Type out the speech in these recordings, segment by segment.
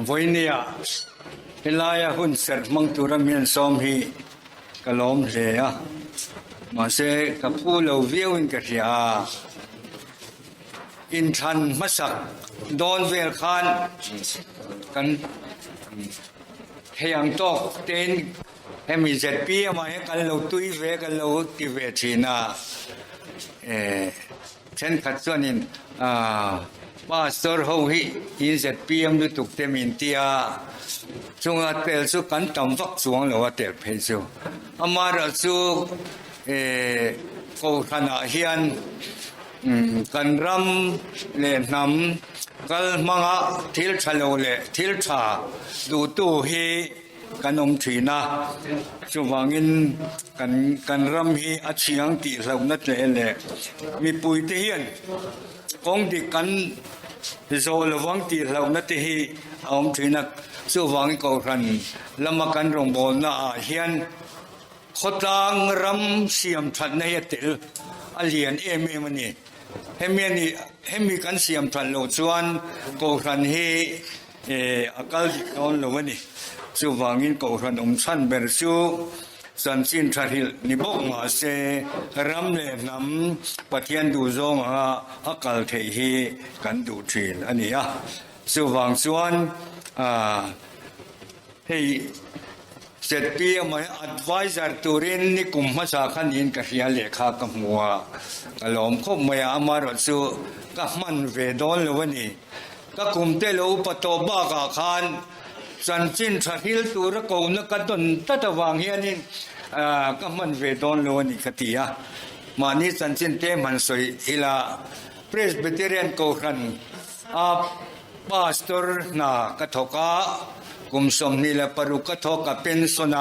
Vawinia helaia hun serh hmang tura mi an sawm hi ka lawm hle a, mahse ka phu lo viauin ka hria a. Inthlan hmasak dawn vel khan kan thei ang tawk tein hemi zpm ah hian kan lo tui ve kan lo ti ve thin a. Thenkhat chuanin Pastor ho hi in zpm lutuk te min ti a, chunga tel chu kan tam vak chuang lo a tel phei chu. Amaherawhchu Kohhranah hian kan ram leh hnam kal hmanga thil tha lo leh thil tha duhtu hi Kan awm thin a, chuvangin kan kan ram hi a chhiang tih hlauhna tle leh mipuite hian kawng dik kan zawh lovang tih hlauhna te hi a awm thin a, chuvangin Kohhran lama kan rawngbawlna ah hian khawtlang ram siam thatna hi a tel a lian em em a ni. Hemi a nih hemi kan siam that loh chuan Kohhran hi A kal dik dawn lo a ni. Chuvangin Kohhran awm chhan ber chu chanchin tha hrilh ni bawk mah se ram leh hnam Pathian duh zawng anga a kal theih hi kan duh thin a ni a. Chuvang chuan hei zpm ah hian adviser turin ni kum hmasa kha niin ka hria lehkha ka hmu a, ka lawm khawp mai a, amaherawhchu ka hman ve dawn lo a ni. Ka kum te lo upa tawh bakah khan chanchin tha hril tura kohna ka dawn tlat avang hianin ka hman ve dawn lo a ni ka ti a. Mahni chanchin te hman sawi ila Presbyterian Kohhran a Pastor hna ka thawk a, kum 26 ka thawk ka pension a,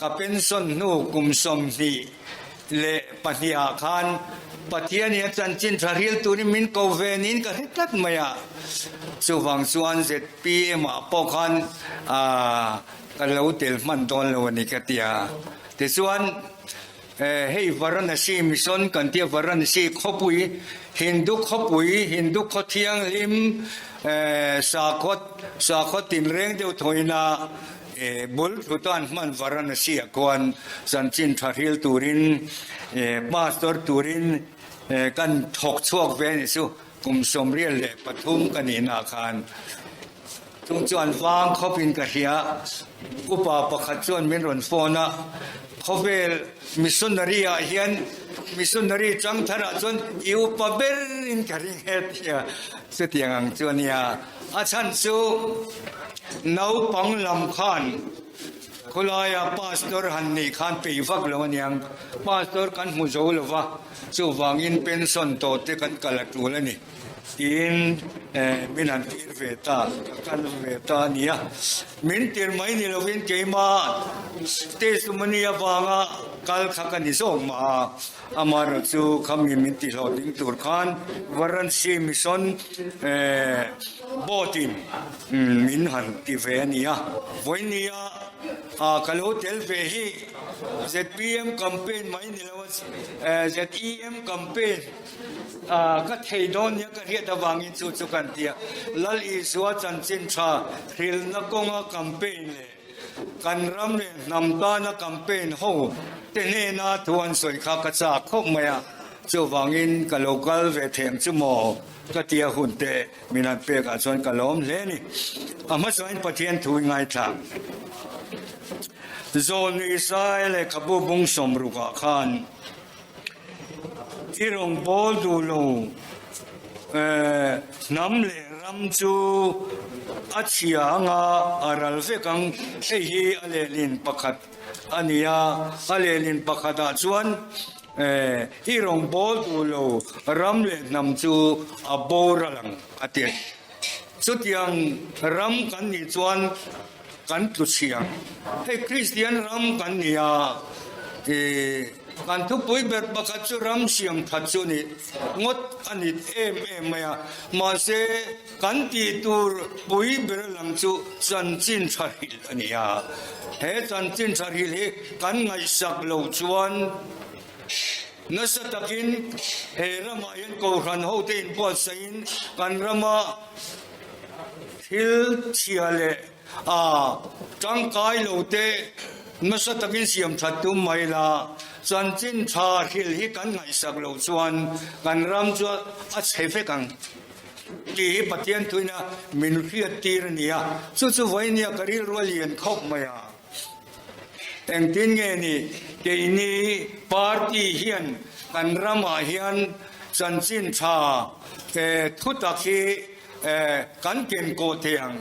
ka pension hnu kum 22 ah khan Pathian hi a chanchin tha hril turin min ko ve niin ka hre tlat mai a, chuvang chuan zpm ah pawh khan ka lo tel hman dawn lo a ni ka ti a. Tichuan hei Varanasi Mission kan tia Varanasi khawpui Hindu khawpui Hindu khaw thianghlim sakhaw sakhaw tinreng deuh thawina Bul thutan hman Varanasi ah khuan chanchin tha hril turin pastor turin kan thawk chhuak ve a ni chu kum 73 ka nihna ah khan chung chuan vang khawpin ka hria upa pakhat chuan min rawn phone a khawvel missionary ah hian missionary chang thar ah chuan i upa berin ka ring he tia chutiang ang chu a nia. A chhan chu naupang lam khan khawlaia pastor han nih khan peih vak lo aniang, pastor kan hmu zo lo va, chuvangin pension tawh te kan kal a tul a ni tiin min han tir ve ta, ka kal ve ta a nia. Min tir mai ni lovin keimah testimony avanga kal kha ka ni zawk mah a. Amaherawh chu khami min tihlawh ding tur khan Varanasi Mission Board in min han ti ve a ni a. Vawinia ka lo tel ve hi zpm campaign mai ni lo a, ZEM campaign ka thei dawn nia ka hriat avangin chu chu kan ti a. Lal Isua chanchin tha hrilhna kawnga campaign leh Kan ram leh hnam tana campaign ho te hnena thu an sawi kha ka chak khawp mai a, chuvangin ka lo kal ve theng chu maw ka tia hun te min han pek ah chuan ka lawm hle a ni. A hmasain Pathian thu i ngaithla. Zawn Israel lehkhabu bung 60 ah khan I rawngbâwl duh lo hnam leh ram chu a chhia anga a ral vek ang. Hei hi a lehlin pakhat a ni a, a lehlin pakhatah chuan i rawngbâwl duh lo ram leh hnam chu a boral ang a ti. Chutiang ram kan nih chuan kan tlu chhia. Hei Kristian ram kan ni a, kan thupui ber pakhat chu ram siam that chu ni ngawt a ni em em mai a, mahse kan tih tur pui ber lam chu chanchin tha hrilh a ni a. He chanchin tha hrilh hi kan ngaihsak loh chuan. Nasa takin he ramah hian Kohhran hote inbuatsaihin kan rama thil chhia leh a tangkai lote nasa takin siam that tum mai la, chanchin tha hril hi kan ngaihsak loh chuan kan ram chu a chhe vek ang tih hi Pathian thuina min hriat tir a ni a, chu chu vawinia ka rilru a lian khawp mai a. Engtin nge ni keini party hian kan ramah hian chanchin tha thutak hi kan kenkawh thei ang.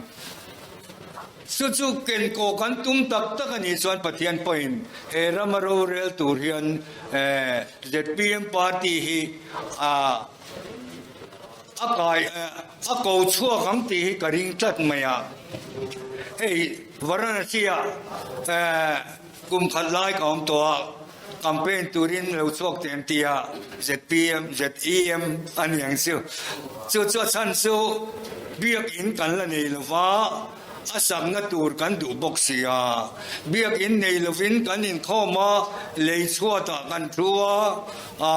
Chu chu kenkawh kan tum tak tak a nih chuan Pathian pawhin he rama rorel tur hian zpm party hi a kai a ko chhuak ang tih hi ka ring tlat mai a. Hei Varanasi ah kum khat lai ka awm tawh a. Campaign turin lo chhuak teh an ti a, zpm, ZEM a ni ang chu. Chu chu a chhan chu biakinn kan la nei lo va, a sakna tur kan duh bawk si a. Biakinn nei lovin kan inkhawm a, lei chhuatah kan thu a,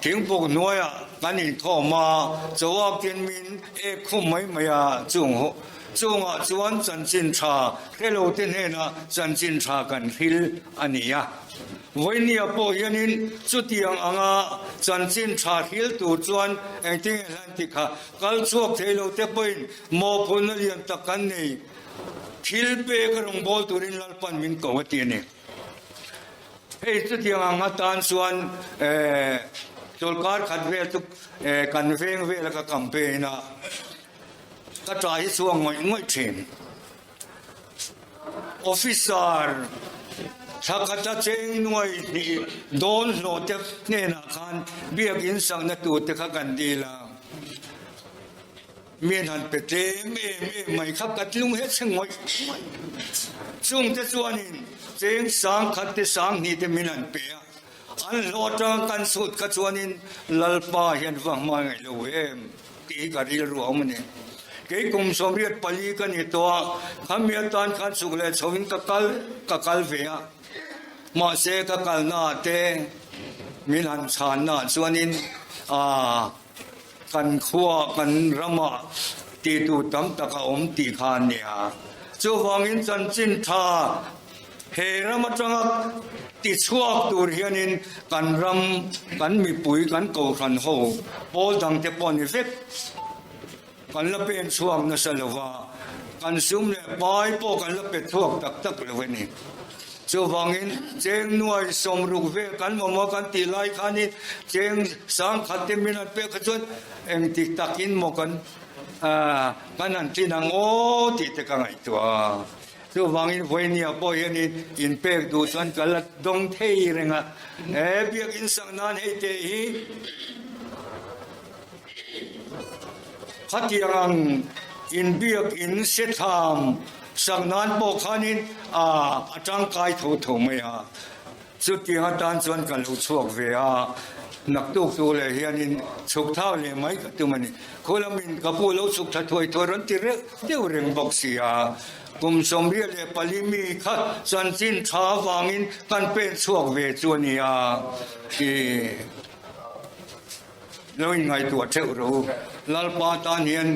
thingpuk hnuaiah kan inkhawm a, chawak tin min ek khum mai mai a, chung chungah chuan chanchin tha hrelo te hnenah chanchin tha kan hril a ni a. Vawinia pawh hianin chutiang anga chanchin tha hril tur chuan engtin nge hlan ti kha kal chhuak thei lo te pawhin mawhphurhna lian tak kan nei. Thil pek a rawngbâwl turin Lalpan min ko a ti a ni. Hei chutiang ang atan chuan chawlhkar khat vel chu kan veng vela ka campaign a, ka ṭah hi chhuak ngawih ngawih ṭhin. Officer thlakhata cheng nuai hnih dawn hlawh te hnenah khan biakinn sakna tur te kha kan dil a, mi an han pe tlem em em mai kha ka tlung het che ngawih ngawih. Chung te chuanin cheng sangkhat te sanghnih te min han pe a, an hlawh atanga kan chhut kha chuanin Lalpa hian va hmangaih lo em. Tih hi ka rilru a awm a ni. Kei kum 84 ka ni tawh a, khami atan khan chhuk leh chhoin ka kal ka kal ve a. Mahse ka kalnaah te min han chhannaah chuanin aah kan khuaah kan ramah tih tur tam tak a awm tih kha a nia. Chuvangin chanchin tha He ram atanga tichhuak tur hianin kan ram, kan mipui, kan kohhran ho pawl dangte pawh ni vek kan la pen chhuak nasa lo va, kan sum leh pai pawh kan la pe chhuak tak tak lo a ni. Chuvangin cheng nuai 60 vel kan mamawh kan tih lai khanin cheng 10,000 te min an pek kha chuan engtik takin maw kan kan han tlin ang aw tih te ka ngaihtuah a. Chuvangin vawinia pawh hianin inpek duh chuan ka la dawng thei reng a, he biakinn sak nan hei teh hi khatiang ang inbiakinn sethlam sak nan pawh khanin a tangkai tho tho mai a. Chutiang atan chuan ka lo chhuak ve a, naktuk tu leh hianin chhuk thau leh mai ka tum a ni. Khulamin ka pu lo chhuk tha thuai thuai rawn ti reuh deuh reng bawk si a, kum 74 mi kha chanchin tha avangin kan pen chhuak ve chu a ni a, ih. Lo inngaihtuah theuh rawh u. Lalpa tan hian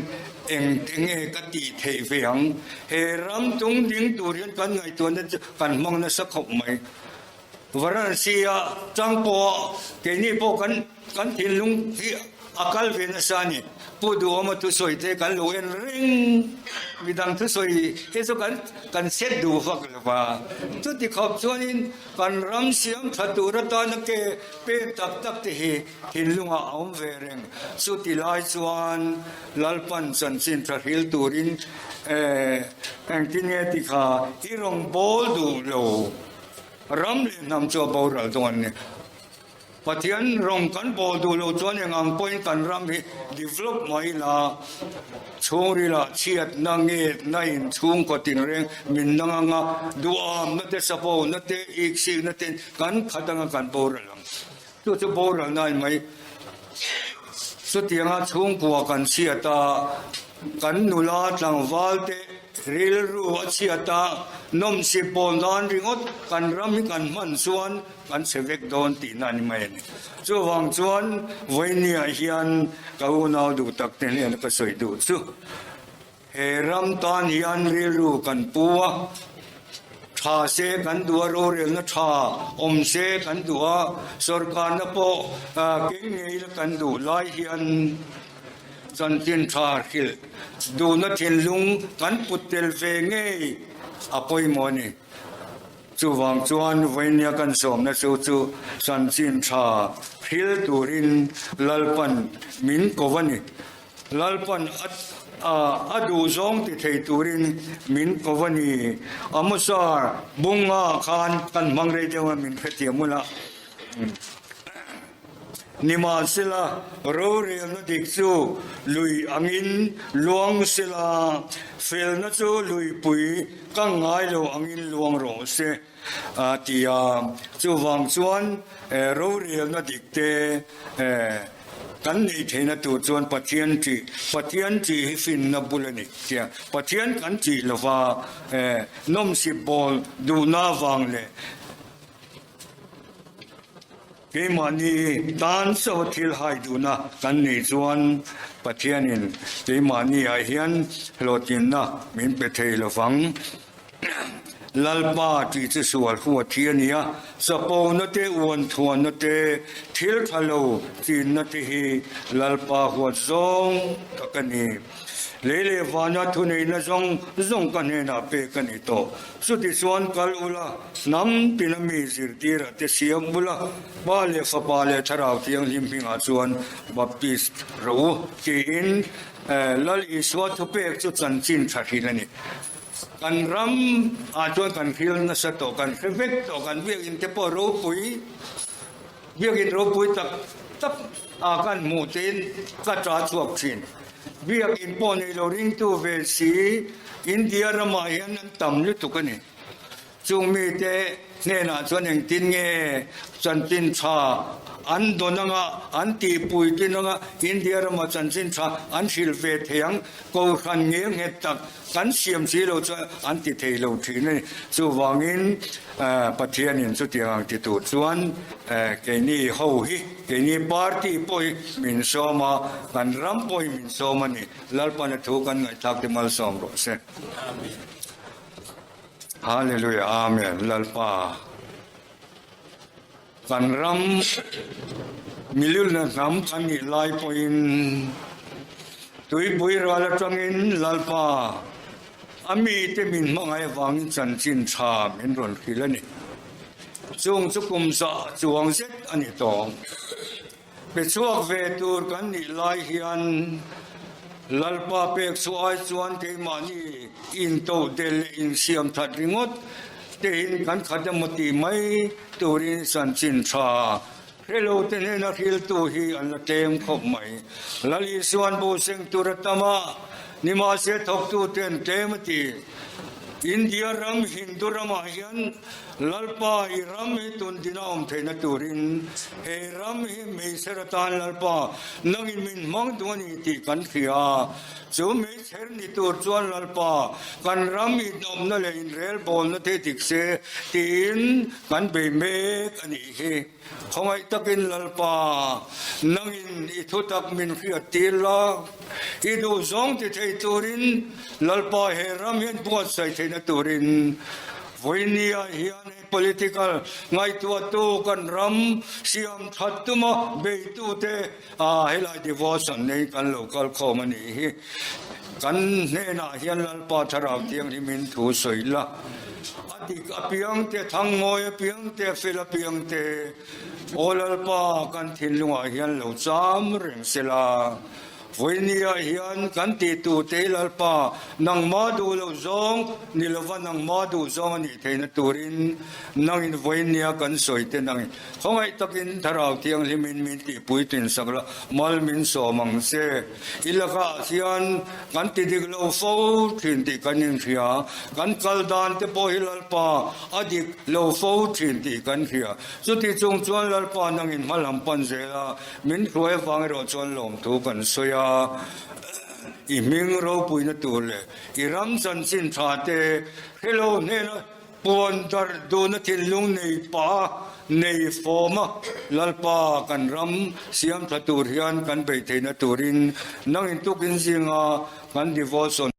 eng te nge ka tih theih ve ang? He ram tung ding tur hian kan ngaihtuahna chu kan hmang nasa khawp mai. Varanasi a tang pawh keini pawh kan kan thinlung hi a kal ve nasa a ni. Pu Duhawma thusawi te kan lo en reng, midang thusawi te chu kan kan set duh vak lo va. Chuti khawp chuanin kan ram siam tha tur atana ke pen tak tak te hi Thinlungah a awm ve reng. Chuti lai chuan Lalpan chanchin tha hril turin engtin nge ti kha i rawn bawl duh lo. Ram leh hnam chu a boral dawn a ni. Pathian rawn kan bawl duh lo chuan eng ang pawhin kan ram hi develop mai ila chhungrilah chhiatna ngetna in chhungkaw tinreng min nang anga duhamna te sapona te iksikna te kan khat anga kan boral ang. Chu chu boral nai mai. Chutianga chhungkua kan chhiat a, kan nula tlangval te. Rilru a chhiat a, nawmsip pawl nan ringawt kan ram hi kan hman chuan kan chhe vek dawn tihna a ni mai a ni. Chuvang chuan vawinia hian ka unau duh tak te hnena ka sawi duh chu he ram tan hian rilru kan pu a, tha se kan duh a, rorelna tha awm se kan duh a, sorkarna pawh keng ngei la kan duh lai hian Chanchin tha hrilh duhna thinlung kan put tel ve ngei a pawimawh a ni. Chuvang chuan vawinia kan sawmna chu chu chanchin tha hril turin Lalpan min ko a ni. Lalpan a duhzawng ti thei turin min ko a ni. Amosa bunga khan kan hmang rei deuh a min hrethiam ula. Nimahsela, rorelna dik chu lui angin luang sela, felna chu luipui ka ngai lo angin luang rawh se, a ti a. Chuvang chuan rorelna dik te kan neih theihna tur chuan Pathian ṭih, Pathian ṭih hi finna bul a ni tia Pathian kan ṭih lova nawmsip bawl duhna avang leh, Keimahni tan chauh thil hai duhna kan nih chuan Pathianin keimahni ah hian hlawhtlinna min pe thei lovang. Lalpa tih chu sual huat hi a ni a, chapona te, uanthuanna te, thil tha lo chinna te hi Lalpa huat zawng tak a ni. Lei leh vana thuneihna zawng zawng ka hnenah pek a ni tawh. Chutichuan kal ula, hnam tina mi zirtirah te siam ula, Pa leh Fapa leh Thlarau Thianghlim hmingah chuan baptist rawh u, tiin Lal Isua thupek chu chanchin tha hrilh a ni. Kan ram ah chuan kan hril nasa tawh, kan hre vek tawh, kan biakinn te pawh ropui, biakinn ropui tak tak ah kan hmuh tein ka ta chhuak thin. Biakinn pawh nei lo ringtu ve si India ramah hian an tam lutuk a ni. Chung mite hnenah chuan engtin nge chanchin tha an dawn anga, an tihpui tin anga India rama chanchin tha an hrilh ve thei ang, Kohhran ngel nghet tak kan siam si lo chuan an ti thei lo thin a ni. Chuvangin Pathianin chutiang ang ti tur chuan keini ho hi, keini party pawh hi min sawm a, kan ram pawh hi min sawm a ni. Lalpana thu kan ngaihthlak te malsawm rawh se. Hallelujah Amen Lalpa kan ram milulna hnam kan nih lai pawhin tuipui ral atangin Lalpa a mite min hmangaih avangin chanchin tha min rawn hrilh a ni. Chung chu kum zah chuang zet a ni tawh. Pe chhuak ve tur kan nih lai hian Lalpa pek chu ai chuan keimahni intohdelh leh insiam that ringawt tein kan khat emaw tih mai turin chanchin tha hrelo te hnena hriltu hi an la tlem khawp mai. Lal Isuan bu seng tur a tam a, nimahse thawktu te an tlem a ti. India ram Hindu ramah hian Lalpa, i ram hi tun dina awm theihna turin he ram hi meichher atan Lalpa, nangin min hmang duh a ni tih kan hria. Chu meichher ni tur chuan Lalpa, kan ram inawmna leh inrelbawlna te dik se tiin kan bei mek a nih hi. Khawngaih takin Lalpa, nangin i thutak min hriat tir la, i duhzawng ti thei turin Lalpa he ram hian buatsaih theihna turin vawinia hian hei political ngaihtuahtu kan ram siam that tuma beitute helai devotion nei kan lo kal khawm a nih hi. Kan hnenah hian Lalpa Thlarau Thianghlimin thu sawi la. A dik apiang te, thangmawi apiang te, fel apiang te, Aw Lalpa kan thinlungah hian lo cham reng se la. Vawinia hian kan tih tur te hi Lalpa nangma duh loh zawng ni lova nangma duh zawng a nih theihna turin nangin vawinia kan sawi te nangin khawngaih takin Thlarau Thianghlimin min tihpui tinsak la, mal min sawm ang che. I lakah hian kan ti dik lo fo thin tih kan inhria, kan kal dan te pawh hi Lalpa a dik lo fo thin tih kan hria. Chuti chung chuan Lalpa nangin hma lam pan zel a, min hruai avang erawh chuan lawmthu kan sawi a. I hming ropuina tur leh i ram chanchin tha te hrelo hnena puan darh duhna thinlung nei pah a, nei fawm a, Lalpa kan ram siam tha tur hian kan beih theihna turin nangin tukin zinga kan devotion.